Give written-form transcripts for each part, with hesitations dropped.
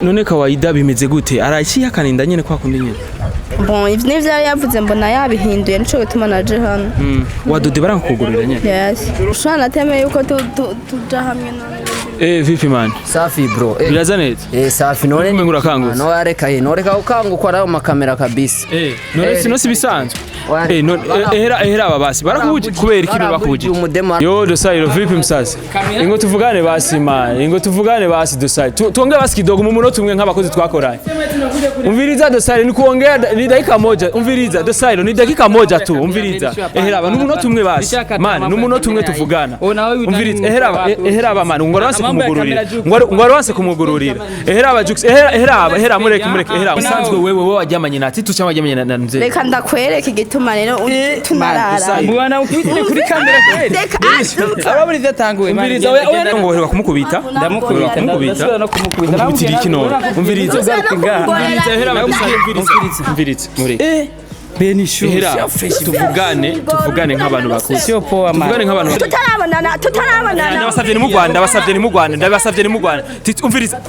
None kawaida bimeze gute? Aracihakana inda nyene kwa kundi nyene? Bon, ivyo nivyo yari yavuze, mbona yabihinduye, nico gituma naje hano. Wadode barankugurira nyene? Yes, ushobora natemeye yuko tuja hamwe none. Eh, vipi man? Safi bro. Eh, Biraza neza? Eh, safi none. Umengo urakangutse. No areka he, noreka ukangukwa nayo makamera kabisa. Eh, none sino si bisanzwe. Wari- Eh, none ehera ehera aba basi barakubuje kubera ikintu bakubuje? Umudema. Yo Dosairo, vipi msasa? Ingo tuvugane basi man, ingo tuvugane basi Dosairo. Tuongee basi kidogo mu munota umwe nk'abakozi twakoranye. Umviriza Dosairo, ni kuongea ni dakika moja. Umviriza Dosairo, ni dakika moja tu. Umviriza. Ehera aba ni umunota umwe basi. Man, ni umunota umwe tuvugana. Umviriza ehera aba ehera aba man, ngo ranse kumugururira. Ngo ranse kumugururira. Ehera aba Jux, ehera ehera aba ehera mureke mureke ehera. Usanzwe wewe wajyamanye na Titu cyangwa wajyamanye na Mzee? Reka ndakwereka igituma rero tunarara. Dosairo. Bwana, ukubitire kuri kamera kweli. Reka. Aba buri vyatanguye. Umviriza we we ngo uheruka kumukubita? Ndamukubita. Kumukubita? Ndasubira no kumukubita. Umukubitira iki none? Umviriza. Ndasubira no kumugorera. Umviriza ehera aba umviriza. Umviriza mureke. Eh, Benishu. Ehera tuvugane tuvugane nk'abantu bakuze. Sio poa man. Tuvugane nk'abantu bakuze. Tutarabonana, tutarabonana. Ndabasavye ni mu Rwanda, ndabasavye ni mu Rwanda, ndabasavye ni mu Rwanda. Titi umviriza.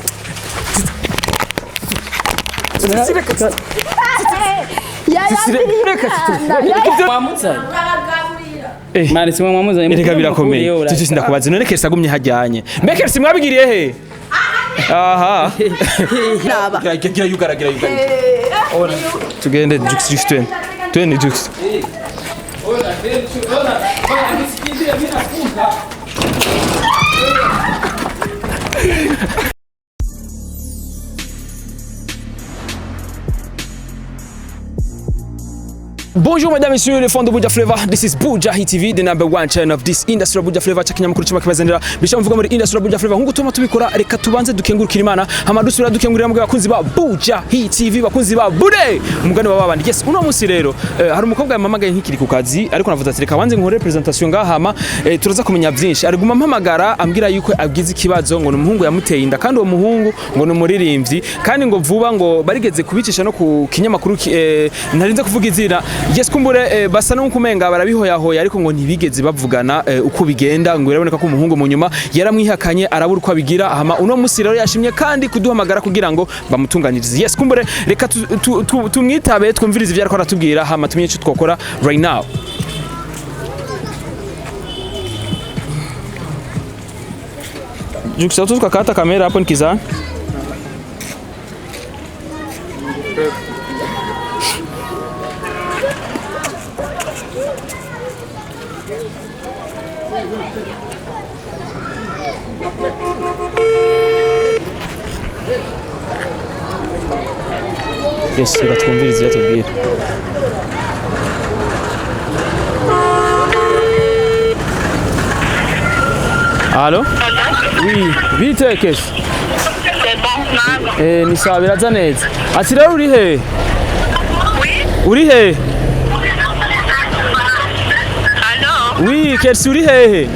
Mwamuzanye. Eh. Mani simwe mwamuzanye. Erega birakomeye. Titi sindakubaza none Kersi agumye hajyanye. Mbe Kersi mwabigiriye he? Aha. Raba. Gira gira yugara gira yugara. Tugende Jux Jux twende. Twende Jux. Bonjour mesdames et messieurs, les fans de Buja Flavor. This is Buja Hit TV, the number one channel of this industry of Buja Flavor. Chakinyamakuru cyuma kibazanira bisha mvuga muri industry of Buja Flavor. Nkuko tuma tubikora, reka tubanze dukengurukira Imana, hama dusubira dukengurira mbwe bakunzi ba Buja Hit TV, bakunzi ba Bude. Umugani wa babandi. Yes, uno munsi rero hari umukobwa yamamagaye nkikiri ku kazi, ariko navuze ati reka banze nkore presentation ngaha hama turaza kumenya byinshi. Ariguma mpamagara ambwira yuko agize ikibazo, ngo ni umuhungu yamuteye inda, kandi uwo muhungu ngo ni umuririmbyi, kandi ngo vuba ngo barigeze kubicisha no ku kinyamakuru ntarinze kuvuga izina. Yes, kumbure basa n'ukumenga barabihoyahoya, ariko ngo ntibigeze bavugana uko bigenda. Ngo biraboneka ko umuhungu mu nyuma yaramwihakanye, arabura uko abigira. Hama uno musi rero yashimye kandi kuduhamagara kugira ngo bamutunganirize. Yes, kumbure reka tumwitabe twumvirize ivyo ariko aratubwira, hama tumenye ico twokora right now. Juksa tukakata kamera hapo nikizana. Yes, reka twumvirize ivyo atubwira. Allo? Oui, bite kesho? C'est bon, nago. Eh, ni sawa biraza neza. Ati rero uri he? Oui. Uri he? Allô. Oui, Kersi uri hehe?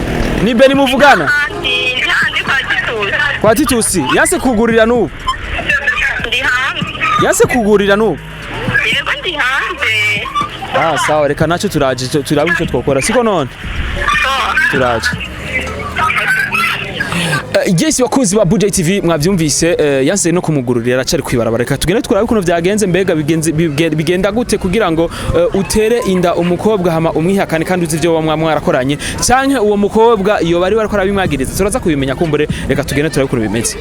Ni Beni muvugana? Ndi hanze kwa Gituza. Kwa Titusi. Yanse kugurira n'ubu. Ndi hanze. Yanse kugurira n'ubu. Yego ndi hanze. Ah, sawa reka naco turaje turabe ico twokora. Siko none? Turaje. Yes, bakunzi ba Buja TV, mwavyumvise yanse no kumugururira, aracari kwibarabara. Reka tugende turabe ukuntu vyagenze, mbega bigenda gute kugira ngo utere inda umukobwa hama umwihakane kandi uzi ivyo bamwa mwarakoranye, canke uwo mukobwa iyo bari barakora bimwagiriza? Turaza kubimenya kumbure, reka tugende turabe ukuntu bimeze.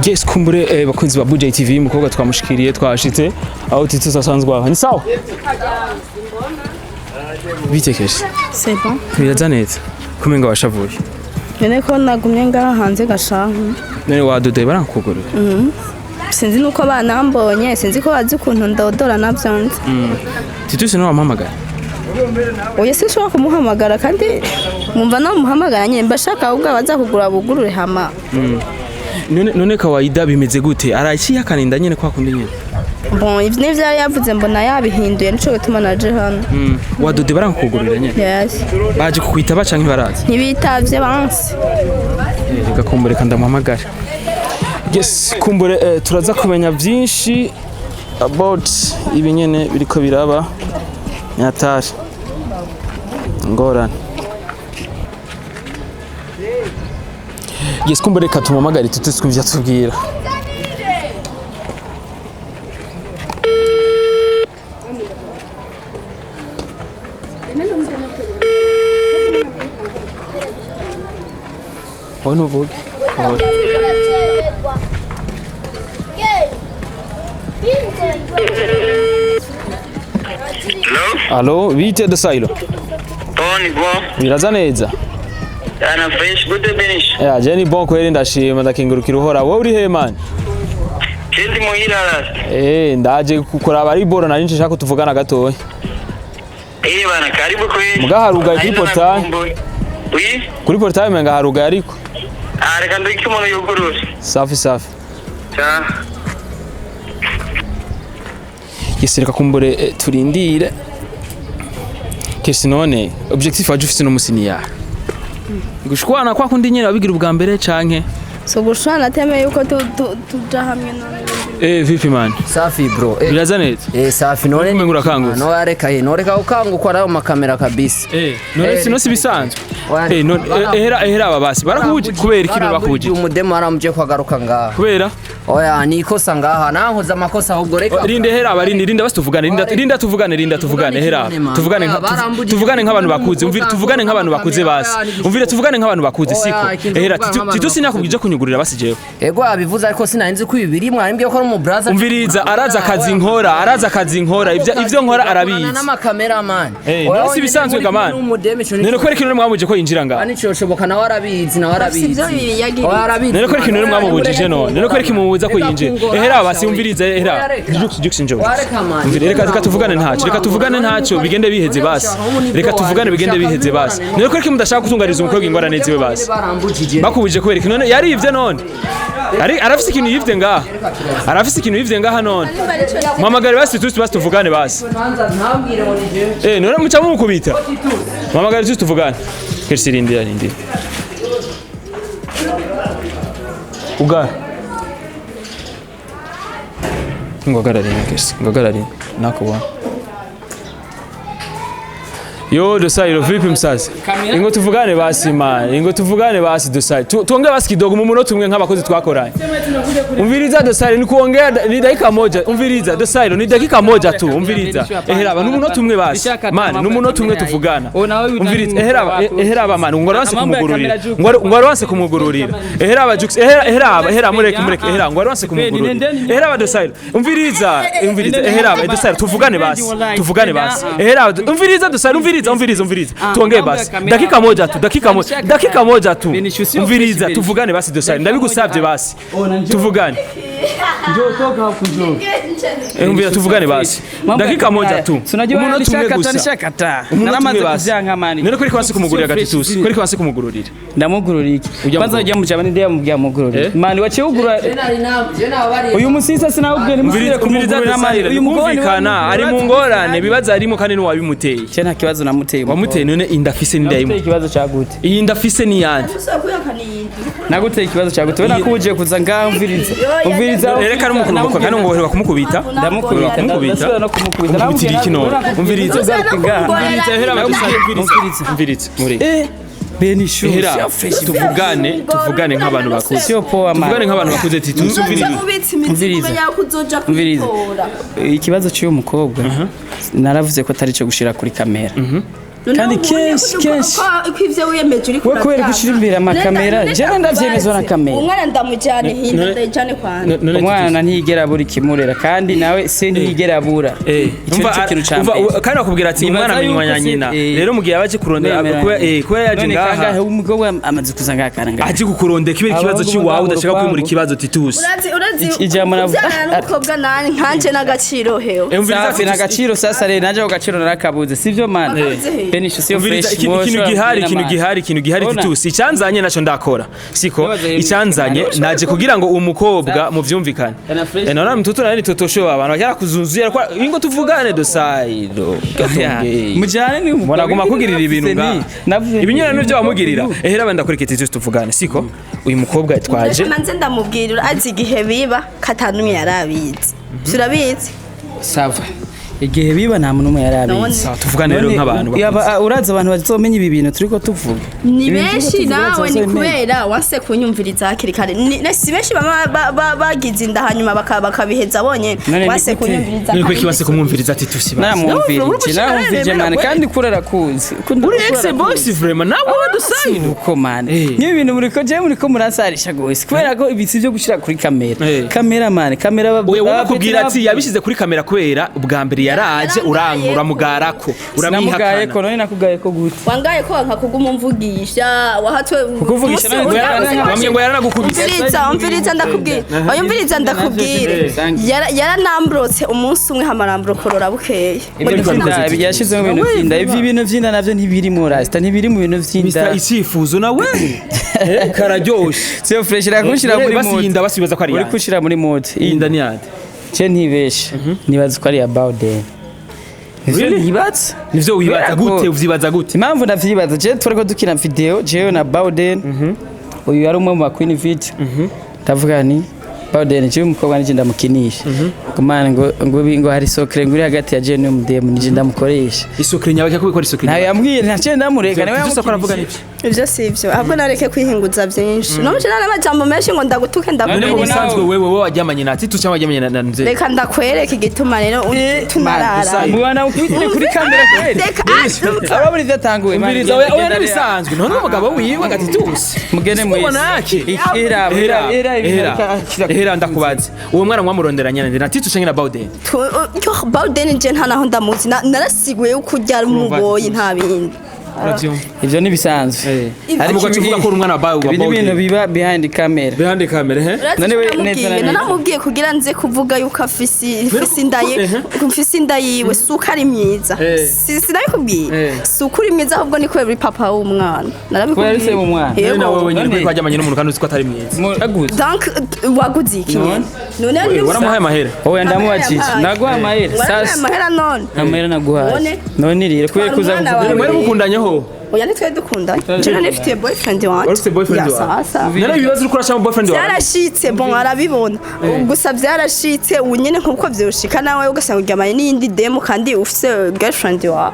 Yes, kumbure bakunzi ba Buja TV, umukobwa twamushikiriye, twashitse aho Titus asanzwe aba. Ni sawa? Bite Kesha? C'est bon. Biraza neza. Kumenga washavuye. None ko nagumye ngaha hanze gashahu. None wadodoye barankugurura? Sinzi nuko banambonye, sinzi ko bazi ukuntu ndodora navyo nzi. Titus niwe wamuhamagara? Oya, sinshobora kumuhamagara, kandi mwumva namuhamagara nyine mbashaka ahubwo abaza kugura bugurure hama. None kawaida bimeze gute? Aracihakana inda nyene kwa kundi nyene? Bon, ivyo nivyo yari yavuze mbona yabihinduye, nico gituma naje hano. Wadodoye barankugurura nyene? Yes. Baje kukwitaba canke baraza? Ntibitavye banse. Reka kumbure reka ndamuhamagare. Yes, kumbure turaza kumenya byinshi about ibi nyene biriko biraba. Nyatari ngorane. Yes, kumbure reka tumuhamagare tutese ivyo atubwira. Wowe ntuvuge. Wowe. Hello? Allo, bite Dosailo? Bon, ni bon. Biraza neza? Ana fresh, gute Benish? Ya, je ni bon kweri, ndashima, ndakengurukira uhora. Wowe uri he man? Kendi muhira rasta. Ndaje kukuraba ari boro, nari nshaka ko tuvugana gatoya. Eh bana, karibu kweli. Muga harugaye kuri Aina portail. nakumbuye. Oui? Kuri portail menga harugaye ariko. Ah, reka ndike umuntu yugurure. Safi safi. Cha. Yes, reka kumbure turindire. Kesi none objectif waje ufise no musi ni ya. Gushwana kwa kundi nyene wabigira ubwa mbere canke? So gushwana teme yuko tuja hamwe none. Vipi man? Safi bro. Biraza neza? Safi none. Umengo urakangutse. No reka noreka ukangukwa nayo makamera kabisa. None sino si bisanzwe. None ehera aba basi barakubuje kubera ikintu bakubuje. Umudemu aramuje kwagaruka ngaha. Kubera? Oya, ni ikosa ngaha nankoze amakosa ahubwo reka. Rinde hera aba, rinde, rinda basi tuvugane, rinda, rinda tuvugane, rinda tuvugane, hera tuvugane tuvugane nk'abantu bakuze, umvire, tuvugane nk'abantu bakuze basi, umvire, tuvugane nk'abantu bakuze siko. Hera Tito sinakubwije kunyugurira basi jewe. Ego abivuze, ariko sinari ko ibi biri mwarimbwiye ko ari umu brother. Umviriza, araza akazi nkora, araza akazi nkora, ivyo nkora arabizi. N'amakamera man. None si bisanzwe ga man. None kubera ikintu mwamubuje ko yinjira ngaha? Ani cyo nawe arabizi, nawe arabizi. Ivyo yagiriye. Oya, arabizi. None kubera ikintu mwamubujije none? None kubera ikintu mumubuza ko yinjira? Ehera basi, umviriza, ehera. Jux Jux njo. Umvire, reka tuvugane ntacyo, reka tuvugane ntacyo, bigende biheze basi. Reka tuvugane bigende biheze basi. None kubera ikintu mudashaka gutungariza umukobwa ingorane ziwe basi? Bakubuje kubera ikintu none yarivye none? Ari arafise ikintu yivye ngaha. Arafise ikintu yivye ngaha none. Muhamagare basi tusi basi tuvugane basi. None muca mumukubita. Muhamagare tusi tuvugane. Kirsi rindira rindira. Ugara. Ngwagararine Kirsi, ngwagararine. Nakubona. Yo Dosailo, vipi msasi? Ingo tuvugane basi man, ingo tuvugane basi Dosailo. Tuongee basi kidogo mu munota umwe nk'abakozi twakoranye. Umviriza Dosailo, ni kuongea ni dakika moja. Umviriza Dosailo, ni dakika moja tu. Umviriza. Eheraba ni umunota umwe basi. Man, ni umunota umwe tuvugana. Umviriza, eheraba, eheraba man, ngwara wanse kumugururira. Ngwara wanse kumugururira. Eheraba Jux, ehera eheraba, ehera mureke mureke, ehera ngwara wanse kumugururira. Eheraba Dosailo. Umviriza, umviriza, eheraba Dosailo, tuvugane basi. Tuvugane basi. Eheraba, umviriza Dosailo, umviriza, umviriza, umviriza. Tuongee basi. Dakika moja tu, dakika moja, dakika moja tu. Umviriza, tuvugane basi Dosailo. Ndabigusabye basi. Tuvugane. Umvira tuvugane basi. Dakika moja tu. Umunota umwe gusa. Nishakata. Umunota umwe Naramaze basi. kuvyanka mani. None kuri kwasi kumugurira gatitusi. Kuri kwasi kumugururira. Ndamugurura iki? Ujya Kwanza mugurura. ujya mujama ndi yamubwiye amugurura. Mani waciye ugura uyu musisa sinawubwiye nimusubire Umviriza kumugurira mani. Dosailo, Uyu mugabo ni kumvikana ari mu ngorane bibaza arimo kandi n'uwabimuteye. Je nta kibazo namuteye. Wamuteye none inda afise ni Namuteye ndayimu. ikibazo ca gute? Iyi nda afise ni yande. Naguteye ikibazo ca gute? We nakubujije kuza ngaha umviriza. Umviriza. Reka n'umukuru kandi ngo baheruka kumukubita. Ndamukubita. Kumukubita. Ndasubira no kumukubita. Kumukubitira iki none? Umviriza. Umviriza hera umviriza. Umviriza. Muri. Benishu. Hera tuvugane, tuvugane nk'abantu bakuze. Sio poa man. Tuvugane nk'abantu bakuze Titus. Umviriza. Ubitse imizigo Umviriza. umenya ko uzoja Umviriza. kuyitora. Ikibazo cy'uyu mukobwa naravuze ko atari cyo gushira kuri kamera. Kandi kenshi, kenshi. Ko ivyo wiyemeje uri We kubera gushira imbere amakamera, jewe ndavyemezwa na kamera. Umwana ndamujyane hinda, ndayijane kwanjye. None Umwana ntiyigera abura ikimurera, kandi nawe se ntiyigera abura. Ico Umva, nico kintu ca umva, mbere. kandi bakubwira ati Nibaza umwana amenywa yuko na nyina. Rero mu gihe abaje kurondera, Nemera. kubera yaje None ngaha kangahe umukobwa amaze kuza ngaha kangahe? Aje kukurondera kubera ikibazo Abahungu cy'iwawe bo udashaka ngaha kwimura urupangu. ikibazo, Titus. Urazi Ijambo kubyarana n'umukobwa nkanje n'agaciro hewe. Umviriza, Safi Titus, na gaciro. Sasa rero naje ku gaciro narakabuze, sivyo man? Wakabuze he? Benisho siyo Umviriza, fresh. ikintu gihari, ikintu gihari, ikintu gihari, Ona. Titus, icyanzanye naco ndakora siko. Ndabaza rero, Icyanzanye ushobora naje kugira ngo umukobwa muvyumvikane. Kana fresh. Nona mtoto naye ni totosho, abantu bakera kuzunzuye ariko ingo tuvugane dosaido. Mujane ni umukobwa. Muraguma kugirira ibintu ngaha. Navuze Ibinyurano nivyo wamugirira. Ehera benda kuri Titus, tuvugane siko. Uyu mukobwa twaje Reka manze ndamubwira, urazi igihe biba katanumwe yarabizi, turabizi. Ça va, igihe biba nta muntu umwe yarabizi. None. Sawa, tuvugane rero None, nk'abantu bakuze. Urazi abantu bazomenya ibi bintu turiko tuvuga. Ni Ibi bintu benshi turiko tuvuga nawe ni bazobimenya. kubera wanse kunyumviriza hakiri kare. Si benshi bama bagize inda hanyuma bakabiheza bonyene. None ni Wanse gute? kunyumviriza. Ni kweki wase kumwumviriza, Titus, basi? Naramwumvirije, naramwumvirije man, kandi kuri arakuzi. Uri ex boss vraiment nawe wadusaido. Uko man, Eh. niyo ibintu muriko je muriko muransarisha gose kubera ko ibitsi byo gushira kuri kamera, Eh. kamera man, kamera Oya, wowe akubwira ati yabishyize kuri kamera kubera ubwa mbere yaraje uranka uramugarako Sinamugaye ko uramwihakana. none nakugaye ko gute? Wangaye ko wanka kuguma umvugisha wahatwe. Kukuvugisha none Bamwe ngo yaranagukubise. Umviriza, umviriza ndakubwira, oya umviriza ndakubwira. Yaranamburotse umunsi umwe hamaramburokorora bukeye. Ibyo vy'inda yashizemo ibintu vy'inda, ivyo ibintu vy'inda navyo ntibirimo rasta, ntibiri mu bintu vy'inda. Mr icyifuzo nawe kararyoshe. Siyo fresh, irakushira muri Basi mood. iyi nda basibaza ko ari Uri yande. kushira muri mood. Iyi nda ni yande? Je ntibeshe, nibaza ko ari ya Bowden. Nivyo Really? nibaza. Nivyo wibaza? Kubera ko- Gute uvyibaza gute? Impamvu ndavyibaza, je twariko dukina video jewe na Bowden, uyu yari umwe mu ba Queen Video, ndavuga ni Bowden, jewe umukobwa nije ndamukinisha kumana ngo hari sokre ngo uri hagati ya jewe n'umudemu nije ndamukoresha. Isukari nyabaki ko bikora isukari. Nawe yambwiye ntaciye ndamureka, nawe Titus akora avuga yamukinishije. nibyo. Ivyo si ivyo, ahubwo nareke kwihinguza byinshi numushira n'amajambo menshi ngo ndagutuke None mu ndakubwira. bisanzwe wewe waryamanye na Titus cyangwa waryamanye na Nze? Reka ndakwereka igituma rero tunarara. Mubana ukubitire kuri kamera kweli. Reka Aba buri vyatanguye. Umviriza, oya oya, n'ibisanzwe none umugabo wiwe ga Titus. Mugende mwese. Nake. Era Ehera, era ehera, ehera ndakubaze. Uwo mwana mwamuronderanye na nde? Na Titus canke na Bowden? Bawden je nta naho ndamuzi. Narasiguye yuko urya ari umuboyi nta bindi. Uravyumva? Ivyo ni bisanzwe. Ariko ugaca uvuga ko uri umwana wa wa Ibi ni ibintu Bowden. biba behind camera. Behind camera, he? Urazi None icyo we namubwiye? neza na neza. Naramubwiye kugira nze kuvuga yuko afise inda ye, mfise inda yiwe, si uko ari myiza. Eh. Sinabikubwiye? Eh. Si uko uri mwiza, ahubwo ni kubera uri papa w'umwana. Kubera ari se w'umwana. Yego. Nawe wenyine None- kuko waryamanye n'umuntu kandi uzi ko atari mwiza. Muraguze. Donc waguze iki nyene none? Eh, waramuhaye amahera? Oya, ndamubajije. Amahera. Naguha amahera. Waramuhaye Sasa amahera none? amahera naguhaye. None? None rero kubera Twara kuza umwana kuvuga wawe. Mwari mukundanyeho? Oya, nitwe dukundanye, je nari nifitiye boyfriend wanje. Wari ufite boyfriend Ya, wawe? sasa. None ibibazo uriko urashaka mu boyfriend wawe? Byarashitse, bon arabibona gusa byarashitse ubu nyene nkuko vyoshika nawe ugasanga uryamanye n'iyindi demu kandi ufise girlfriend wawe.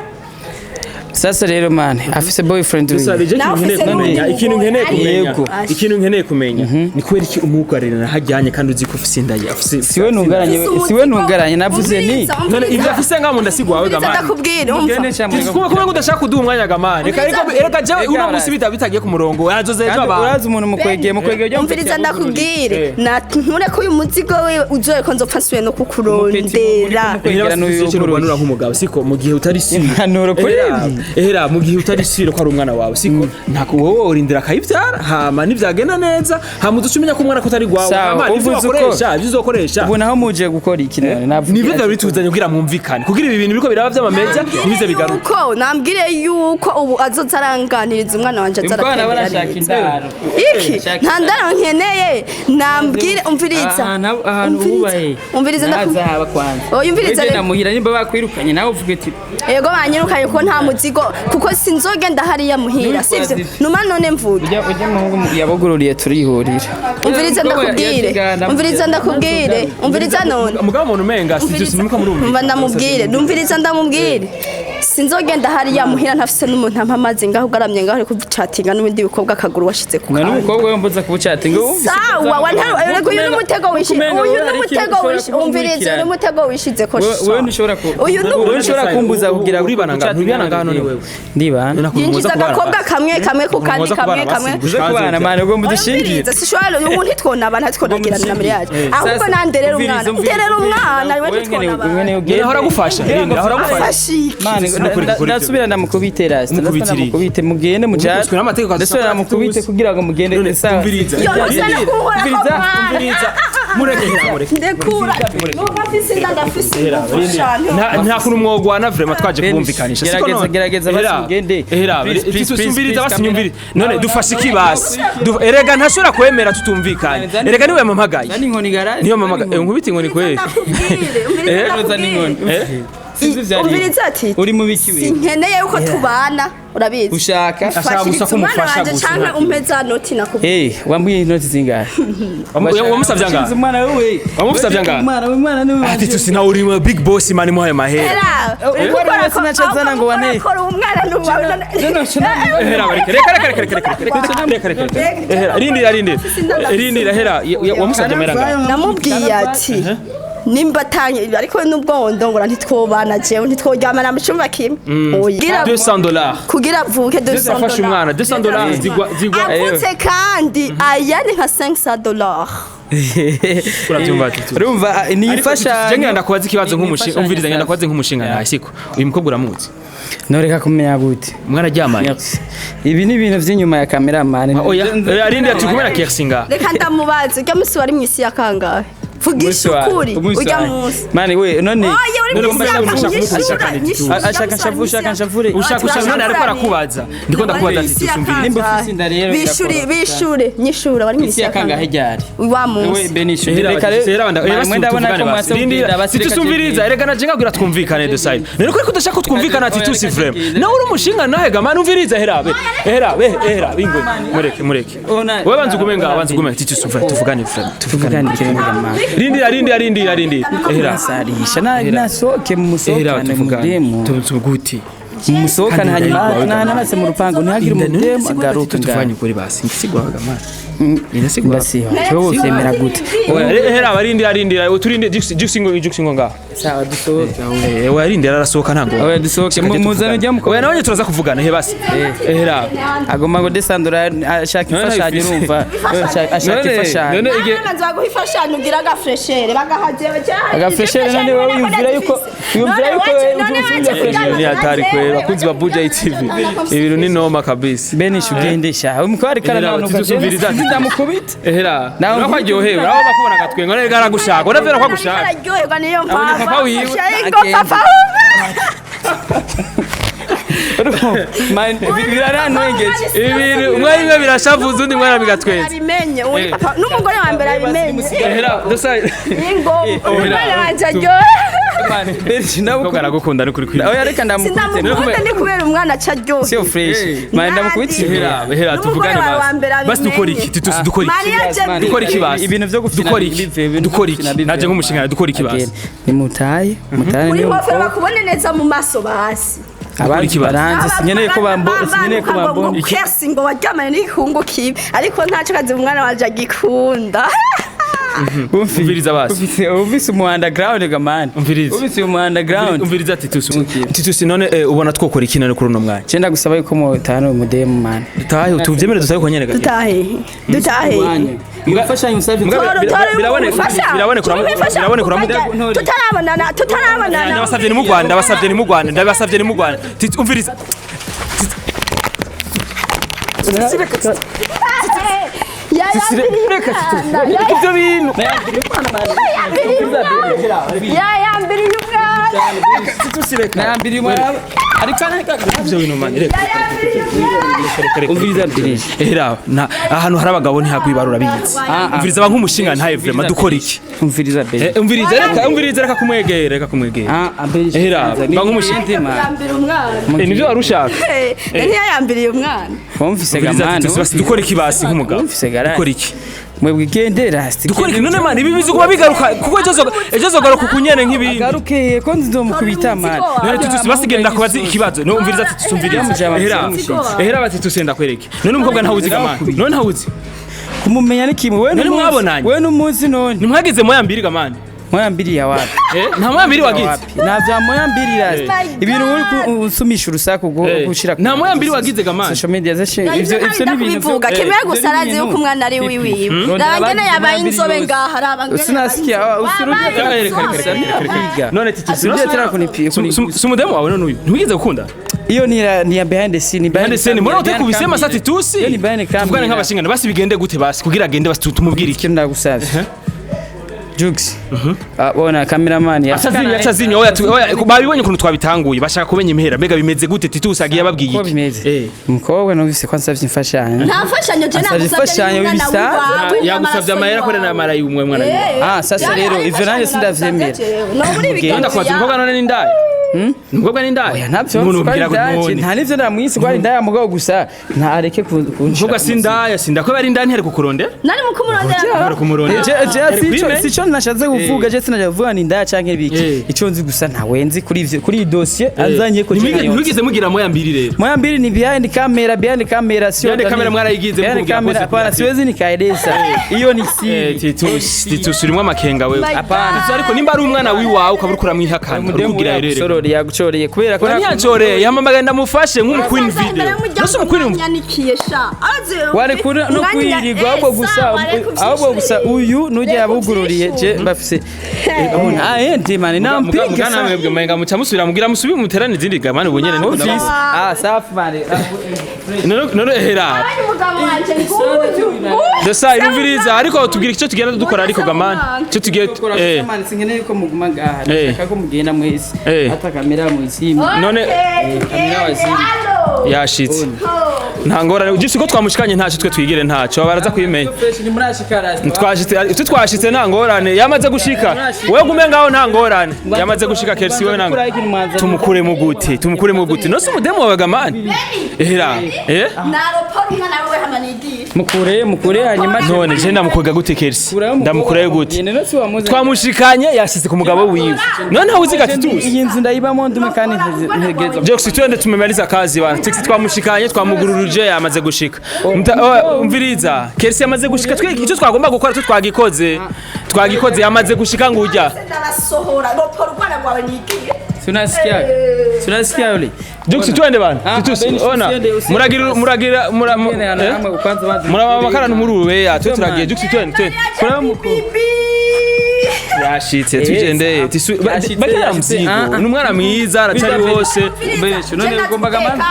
Sasa rero man afise boyfriend Gusa wiwe. rije Nawe ikintu nkeneye ufise kumenya, n'undi ikintu nkeneye mugore. kumenya, Yego. ikintu nkeneye kumenya ni kubera iki umugarira hajyanye kandi uzi ko ufise inda ye, afise Siwe ntugaranye, Ufise siwe umuzigo. ntugaranye, navuze ni Umviriza, None umviriza. ivyo afise ngaho mu ndasigwa wawe Umviriza gamani. ndakubwira, umva. Mugende cyangwa Kuba kuba ngo udashaka kuduha umwanya gamani. Reka Umviriza. reka reka jewe Reka uno urazi. munsi bitagiye ku murongo arazoza ejo Kandi abantu. urazi umuntu mukwegeye mukwegeye ujya Umviriza ndakubwire, Eh. nture ko uyu muzigo wiwe uzoye ko nzopfa nsubiye no kukurondera. Kwegera Ehera n'uyu basi ikintu wuguruye. ubanura nk'umugabo siko mu gihe utari sure. Impanuro kuri Ehera, ibi. ehera mu gihe utari sure ko ari umwana wawe siko ntako wowe urindira akayibyara hama nivyagenda neza hama uduce umenya ko umwana ko atari gwawe Sawa, hama nivyo uvuze uko. wakoresha ivyo uzokoresha Ubu naho muje gukora iki none? Navuga nivyo vyari bituzanye kugira mwumvikane kugira ibi bintu biriko biraba vy'amameja ntibize bigaruke. Yuko nambwire yuko ubu azoza aranganiriza umwana wanje aza Umwana aratembera barashaka neza. indaro. Iki Shaka nta ndaro nkeneye, nambwire, umviriza. Ahantu ahantu Umviriza. wubahe. Umviriza Naza haba kwanza. Oya, umviriza Wegenda rero. muhira nimba bakwirukanye nawe uvuge ati Yego banyirukanye kuko nta muzigo, kuko sinzogenda hariya muhira. Ntiwitwaze Sivyo? ivyo. Numa none mvuge. Ujya muhungu yabugururiye turihurira. Umviriza ndakubwire, umviriza ndakubwire, umviriza none. Mugabo umuntu umenga sivyo simuka murumva. Umva ndamubwire, numviriza ndamubwire. Sinzogenda hariya muhira ntafise n'umuntu ampa amazi, ngaho ugaramye, ngaho uri kucatinga n'ibindi bikobwa, akaguru washize ku Mwana kandi. N'umukobwa we mbuza kubucatinga. Sawa, erega uyu n'umutego wishize, uyu n'umutego wishize, umviriza, uyu n'umutego wishize ko. Wewe ntushobora ku Uyu ni wewe ntushobora kumbuza kugira Uribana ngaha, ntibibana ngaha none wewe. Ndibana. Yinjiza agakobwa kamwe kamwe ku kandi, kamwe kamwe. Uze kubana, man, ugomba udushingire. Umviriza, sishobora ubu, ntitwona abantu, ntitwonagirana na miliyari, ahubwo nanderera umwana, nderera umwana we, ntitwona abantu. Ahora agufasha, Irene, ahora agufasha. Afashike. Mani, ndasubira ndamukubite rasta. Umukubitire. Ndasubira ndamukubite, mugende mujane. Umukubitire n'amategeko. Ndasubira ndamukubite kugira ngo mugende. None, Sawa. umviriza. Yo, gusa nakuhora ko Umviriza, mwana. Umviriza, mureke, hera, mureke. Ndekura nuko afise inda, ndafise ingufu cyane. Nta kuntu mwogwana vraiment, twaje Ben, kubumvikanisha, siko? gerageza, None gerageza, basi Hera, mugende. hera. Please, please, please, Umviriza, please, basi nyumviriza none. Nawe, Dufashe nawe, iki basi? Erega ntashobora kwemera tutumvikanye. Zani- Erega niwe yampamagaye. Zani inkoni garage. Niyo mpamagaye. Nkubita inkoni kweli. Ndakubwire, umviriza, Zani inkoni. ndakubwire. Sinzi ivyo ari. Umviriza ati Uri mu biki wewe? Sinkeneye yuko tubana, urabizi. Ushaka? Ashaka gusa Mfashiriza ko umwana umufasha wanje gusa, canke nta umpe za noti nakubwiye. Eh, wambwiye inoti zingahe? Wamusavye angahe? Washinze umwana wewe. Wamusavye angahe? Umwana we, umwana niwe. Ati tusi nawe uri big boss, man, imuhaye mahera. Era, uri Eh, gukora wari ko wese nacazana ngo wane. Kora umwana n'uwawe. Hera, bareke, reka, reka, reka, reka, reka, reka, reka, reka, reka. Hera, rindira, rindira, rindira, hera. Wamusavye amahera angahe? Namubwiye ati nimba atanye, ariko nubwo ndongora ntitwobana, jewe ntitworyamana mu cyumba kimwe. Oya. $200. Kugira avuke 200. Afashe umwana $200 zigwa Avutse kandi aya ni nka $500. Urabyumva ati tu. Urumva ni imfashanyo. Je ngenda kubaza ikibazo nk'umushinga. Imfashanyo. Umviriza, ngenda kubaza nk'umushinga ntahe, siko? Uyu mukobwa uramuzi? Noreka kumenya gute? Mwararyamanye? Merci. Ibi ni ibintu vy'inyuma ya cameraman. Oya, rindira, turi kumwe na Kersinga. Reka ndamubaze, ujya munsi wari mu isi ya kangahe? Vugisha ukuri, ujya munsi. Mani we, none Oya, uri mu isi ya None kangahe? ushaka Nyishura, ushaka nyishura. Ashaka nshavu, ushaka nshavure. Ushaka none ariko arakubaza, ndiko ndakubaza ati tusumvirize. Nimba ufise inda rero, Bishure, birakoroha. bishure, nyishura, wari mu Isi ya kangahe ryari? Wa Wewe munsi. Benishu, reka rero. Mwe ndabona ko mwase kugenda, basi reka Tusumviriza, erega naje ngabwira twumvikane decide none ko udashaka ko twumvikana ati tusi vraiment nawe uri umushinga nawe ga man, umviriza, hera be, hera be, hera bingwe, mureke, mureke. Ona- Wewe banza ugume ngaho, banza ugume, ati tusumvire, tuvugane vraiment, tuvugane. Tuvugane ikirenge, man. Rindira, rindira, rindira, rindira, hera. Sarisha na nasohoke, Hera, mumusohokane tuvugane. mudemu. Tugute? Mumusohokane, Kandi hanyuma ndayibawe. nananase mu rupangu, ntihagire umudemu agaruka ngaho. Tuvanye ukuri basi, ngisigwaga man, inasigwa. Ndasiba wowe uvyemera gute? Hera, barindira, rindira, uturinde juxingo, juxingo ngaho. Sawa, dusohoke. Eh, oya, rindira, arasohoka ntango. Oya, dusohoke. Muzane ujya mukobwa. Oya, nawe turaza kuvugana, he basi. Hera. Agomba ngo desandura, ashaka None imfashanyo. nayifise. Urumva ashaka imfashanyo. None igihe None baguha imfashanyo, ugira agafreshere bagahaje. Agafreshere, none wowe wiyumvira yuko ufise Ibintu ni hatari kweli, bakunzi ba Buja TV, ibintu ni noma kabisa. Benisha, ugendesha umukobwa ariko Hera, arananuka. tuzumviriza. Ndamukubita. Hera. Nawe urabona ko aryohewe, urabona bakubona agatwengo, none aragushaka, urabona ko agushaka. Araryoherwa, niyo Abonye mpamvu papa wiwe. Afashe ingo Agenda. papa. Man, biraranwengeje. Ibintu umwe bimwe birashavuza, undi mwana bigatwenza. Abimenye uri papa n'umugore wa mbere abimenye. Hera, dosa. Ingo umwana wanje aryohe. Man, Benisha Mukobwa ndamukubita. aragukunda ni kuri kuri. Oya, reka ndamukubite. Sindamukunda ni kubera umwana aca aryohe. Sio fresh. Man, ndamukubita. Hera, hera, N'umugore tuvugane wawe wa basi. mbere Basi dukora abimenye. iki? Tutusi dukora iki? Mariya je Dukora iki basi? Ibintu vyo gufina Dukora iki? bive, ibintu Dukora vyo gufina iki? bive. Naje nk'umushinga dukora iki basi? Nimutaye, mutaye Uri niyo ngofero mukobwa. bakubone neza mu maso basi. Abandi iki basi? baranze, sinkeneye ko bambo, sinkeneye ko bambona. Kersi ngo waryamanye n'igihungu kibi, ariko ntacyo kazi, umwana wanje agikunda. Umviriza basi. Ufise umu underground ga man. Umviriza. Ufise umu underground. Umviriza Titusi. Titusi, none ubona twokora iki none kuri uno mwanya? Cenda gusaba yuko mutahana uyu mudemu, man. Dutahe, tuvyemere dutahe ko nyene gato. Dutahe, dutahe. Imfashanyo usavye. Biraboneka. Tutarabonana, tutarabonana. Ndabasavye ni mu Rwanda, ndabasavye ni mu Rwanda, ndabasavye ni mu Rwanda. Titi, umviriza. Yayambiriye umwana. Reka ivyo bintu. Yayambiriye umwana. Titusi, reka. Nayambiriye umwana. Ariko ariko Ivyo bintu, man, reka. Yayambiriye umwana. Umviriza Benisha. Hera, na ahantu hari abagabo ntihagwibarura bizi. Umviriza, ba nk'umushinga ntaye vraiment, dukora iki? Umviriza Benisha. Umviriza, reka, umviriza, reka kumwegera, reka kumwegera. Ah, Benisha. Hera, ba nk'umushinga. Yayambiriye umwana. Nivyo wari ushaka. Ntiyayambiriye umwana. Wumvise ga Umviriza man. Titusi, basi dukora iki basi nk'umugabo? Wumvise garage. Dukora iki? Mwebwe gendera. Dukora iki none man? Ibi bizi kuba bigaruka kuko ejo zogaruka kunyene nk'ibindi. Garuke ko nzomukubita man. None Titus, basigenda kubaza ikibazo. No umviriza Titus, umviriza. Mujama, Ehera. mujama. Ehera bati Titus, ndakwereke. None umukobwa ntawuzi ga man? None ntawuzi? Kumumenya ni kimwe, we None mwabonanye? We n'umunsi none. Nimwageze moya mbiri ga man? Moya mbiri ya wapi? Eh, nta moya mbiri wagize? Wapi, nta vya moya mbiri rasta. Ibintu uri usumisha urusaku gushira Nta moya mbiri wagize ga man? Social media zashe ivyo ivyo ni ibintu Kubivuga kimwe gusa, arazi yuko umwana ari wiwiwe. Raba ngene yabaye inzobe ngaha, raba ngene. Sinasikia, usirudia. Reka, reka, reka, reka, reka. None Titus, Usirudia tena kunipi. Si umudemu wawe none uyu ntiwigeze gukunda? Iyo ni ni ya behind the scene. Behind the scene mbona utekubisema sa Titus? Iyo ni behind camera. Tuvugane nk'abashingana basi, bigende gute basi kugira agende basi, tumubwire iki? Ikintu ndagusavye. Jux. Ah, bona cameraman ya. Atazimye, atazimye. Oya, oya, babibonye ukuntu twabitanguye, bashaka kumenya impera. Mbega bimeze gute? Titus agiye ababwiye Ko iki? bimeze. Eh. Umukobwa numvise ko ansavye imfashanyo. Nta mfashanyo je Asabye nagusabye, imfashanyo n'umwana bisanzwe. wiwawe. Yagusavye amahera kore n'amara y'umwe mwana wiwe. Ah, sasa rero ivyo nanjye sindavyemera. No muri Mugende. Nda kwaza umukobwa none ni ndaya? Umukobwa ni ndaya? Oya, ntabyo Umuntu nzi ko ari ubwira ngo indaya, none. nta n'ivyo ndamwise ko ari indaya, mugabo gusa ntareke kunshira. Umukobwa si ndaya, sinda ko bari indaya, ntiyari kukurondera. Nari mu kumurondera. Ari kumurondera. Je sico Kwime? sico nashatse kuvuga, je sinajya kuvuga ni indaya canke biki. Ico nzi gusa ntawe nzi kuri ivyo, kuri iyi dossier anzanye ko. Ntimwigeze mugira moya mbiri rero? Moya mbili ni behind camera, behind camera sio. Behind camera mwarayigize, Behind mukubwira camera kose hapana, kugira- siwezi nikaeleza. Iyo ni siri. Titus, Titus, urimo amakenga wewe. My Hapana. God. Titus, ariko nimba ari umwana wiwawe ukaba uriko uramwihakana, uri kugira rero. Yagucororeye, yagucororeye kubera ko Ntiyancoreye, yamamagaye ndamufashe nk'umu queen Sasa imbere video. y'umuryango Nose umu queen mwanyanikiye sha. Arazi wari kuri no kwirirwa, ahubwo gusa ahubwo gusa uyu nujya yabugururiye je bafise ah ndi mani nampinga. Mugana mwebwe mwenga muca musubira mugira musubire muterane izindi gamani ubu nyene niko Office ndabona. ah safi mani. None hera. Abandi umugabo wanje nguyu. Desa irumviriza, ariko tubwira icyo tugenda dukora, ariko gamani icyo tugiye Mani, sinkeneye ko muguma ngaha, Eh. ndashaka ko mugenda mwese ata kamera muzimye. None kamera wazimye. Yashitse, nta ngorane ugise uko twamushikanye, ntacyo twe twigire, ntacyo baraza kubimenya. Fresh ni murashikara. Twashitse, twe twashitse, nta ngorane, yamaze gushika. Wewe gume ngaho, nta ngorane, yamaze gushika. Kersi wewe nanga tumukuremo gute? Tumukuremo gute? Nose umudemu wawe gamani ehera Naropora umwana wiwe hama nigira. Mukure, mukure hanyuma. None je ndamukwega gute Kersi? Ndamukurayo gute? Yene no si wamuze. Twamushikanye, yashitse ku mugabo wiwe, none hawuzi Titus. Iyi nzu ndayibamo ndumwe kandi ntegereza. Jokes, twende tumemaliza kazi bana. Tixi twamushikanye, twamugururuje, yamaze gushika. Oh, umviriza. Kersi yamaze gushika, twe icyo twagomba gukora twe twagikoze. Twagikoze, yamaze gushika ngujya. Ndarasohora ropora umwana wawe nigiye. Tunasikia. Tunasikia yule. Jokes, twende bana. Ah, Titus, Beni, ona. usiende, usiende. Muragira muragira mura Usiende, eh? kwanza banza. Muraba makarani muruwe ya twe turagiye. Jokes, twende twende. Kuraba mukuru. Yashitse, tugende. Tisu Yashitse, bakira yashitse. mzigo. Ah, ah. Ni umwana mwiza aracari wose. Mbesho none ugombaga manzi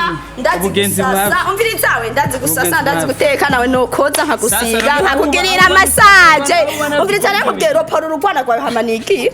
ubugenzi bwawe. Umviriza we, ndazi gusasa, Ubugenzi ndazi bwawe. guteka, nawe nokoza nkagusiga, Sasa, nkakugirira massage. Umviriza rero nkubwire, ropora urugwana rwawe hama nigiye.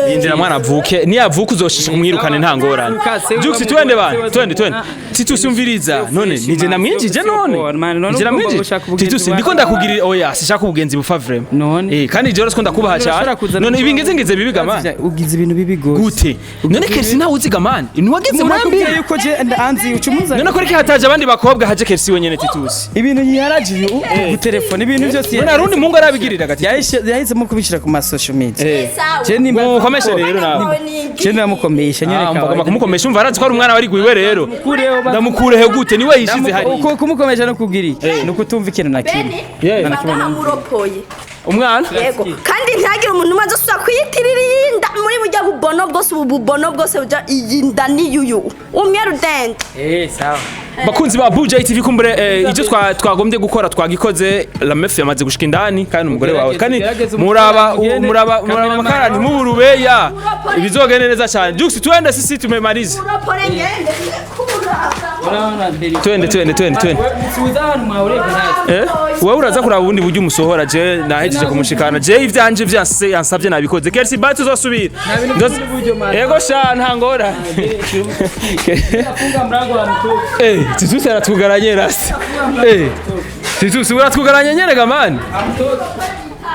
Yinjira mwana avuke, niyavuka uzoshisha kumwirukane, nta ngorane. Jux, twende bana, twende twende. Titus, umviriza, none nije namwinjije, none nije namwinjije. Titus, ndiko ndakugirira, oya, sishaka ubugenzi bufa vraiment. None. Eh, kandi je ko ndakubaha cyane. None ibi ngeze ngeze bibi gamani. Ugize ibintu bibi gose. Gute? None Kersi nawe uzi gamani, ntiwageze Murakubwiye mwambi? yuko je anzi ucumuza. None ko reka hataje abandi bakobwa, haje Kersi wenyene Titus. Ibintu yiharaje gutelefona ibintu byose. None arundi mungu arabigirira gati? Yahisemo kubishira ku ma social media. Eh. Je nimba Mukomeshe rero nawe. Je ndamukomesha nyene. Ah, umva kumukomesha, umva arazi ko ari umwana wari gwiwe rero. Ndamukurehe gute? Niwe yishize hariya. Uko kumukomesha no kugira iki? Ni ukutumva ikintu na kimwe. Yeah. Bagahamuropoye. Umwana. Yego, kandi ntihagire umuntu umwe azosubira kwiyitirira iyi nda muri burya bubono bwose, ubu bubono bwose buja iyi nda ni yuyu umwe rudende. Eh, sawa. Bakunzi ba Buja TV, kumbure icyo twagombye gukora twagikoze. La meuf yamaze gushika indani kandi umugore wawe kandi Gerageza muraba umugende, muraba muraba cameraman. makarani muburubeya ibizogende neza cyane. Jux, twende sisi tumemalize. Uropore ngende kuraba. Twende twende twende twende. Suza ahantu mwahurega natwe. Eh, wewe uraza kuraba ubundi buryo umusohora, je nahejeje kumushikana, je ivyanje vyanse yansavye nabikoze. Kersi, bye, tuzosubira. Nta bintu by'ubundi buryo, man. Yego sha, nta ngora. Funga mlango wa mtoto. Eh, Titus aratugaranye rasi. Eh, Titus uratwugaranye nyene gamani. Mtoto.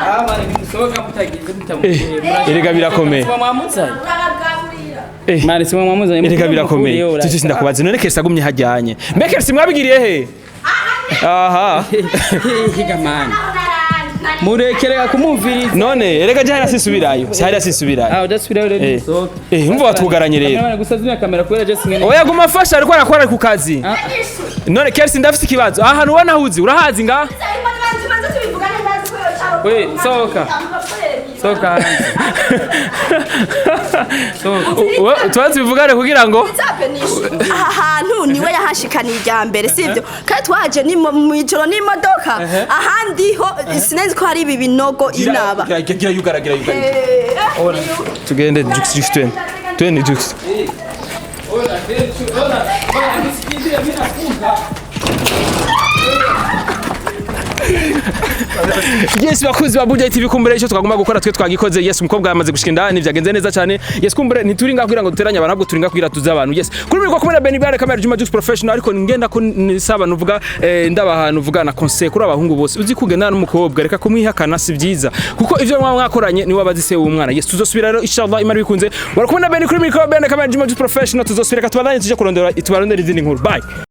Ah, mani nimusohoka mutagize mutamukuye. Erega birakomeye. Simwa mwamuzanye. Eh. Mani simwa mwamuzanye. Erega birakomeye. Titus, ndakubaza, none Kersi agumye hajyanye. Mbe Kersi mwabigiriye he? Aha. Higa mani. Murekereka kumumviriza. None erega je hariya sinsubirayo, si hariya sinsubirayo. Ah, udasubirayo rero. Sohoka. Umva watugaranye rero. Kamera gusa, zimya kamera kubera je singene. Oya, guma afasha, ariko arakora, ari ku kazi. None Kersi, ndafise ikibazo, aha hantu ubona huzi, urahazi nga? We, sohoka. Sohoka hanze. Sohoka. Tubanze tubivugane kugira ngo Aha hantu niwe yahashikaniye irya mbere, sibyo? Kandi twaje ni mu ijoro n'imodoka, ahandi ho sinzi ko hari ibi binogo inaba. Gira, gira yugara, gira yugara. Tugende Jux, Jux, twende, twende Jux. Ona, ona, ona, nisikilize, mimi nafunga. Yes, bakuzi ba Buja TV, kumbure icyo twagomba gukora twe twagikoze. Yes, umukobwa yamaze gushika indani, byagenze neza cyane. Yes, kumbure ntituri ngaho kugira ngo duteranye abantu, ahubwo turi ngaho kugira tuze abantu. Yes, kuri mikoro kumwe na Benny Bare, kamera Juma Jux Professional. Ariko ngenda ko nisaba nuvuga ndaba ahantu uvuga na conseil kuri abahungu bose: uzi kugendana n'umukobwa, reka kumwihakana, si byiza, kuko ivyo mwa mwakoranye niwe abazi se w'umwana. Yes, tuzosubira rero inshallah Imana bikunze. Wari kumwe na Benny kuri mikoro, Ben, kamera Juma Jux Professional. Tuzosubira, tubandanye tuje kurondera, tubarondera izindi nkuru. Bye.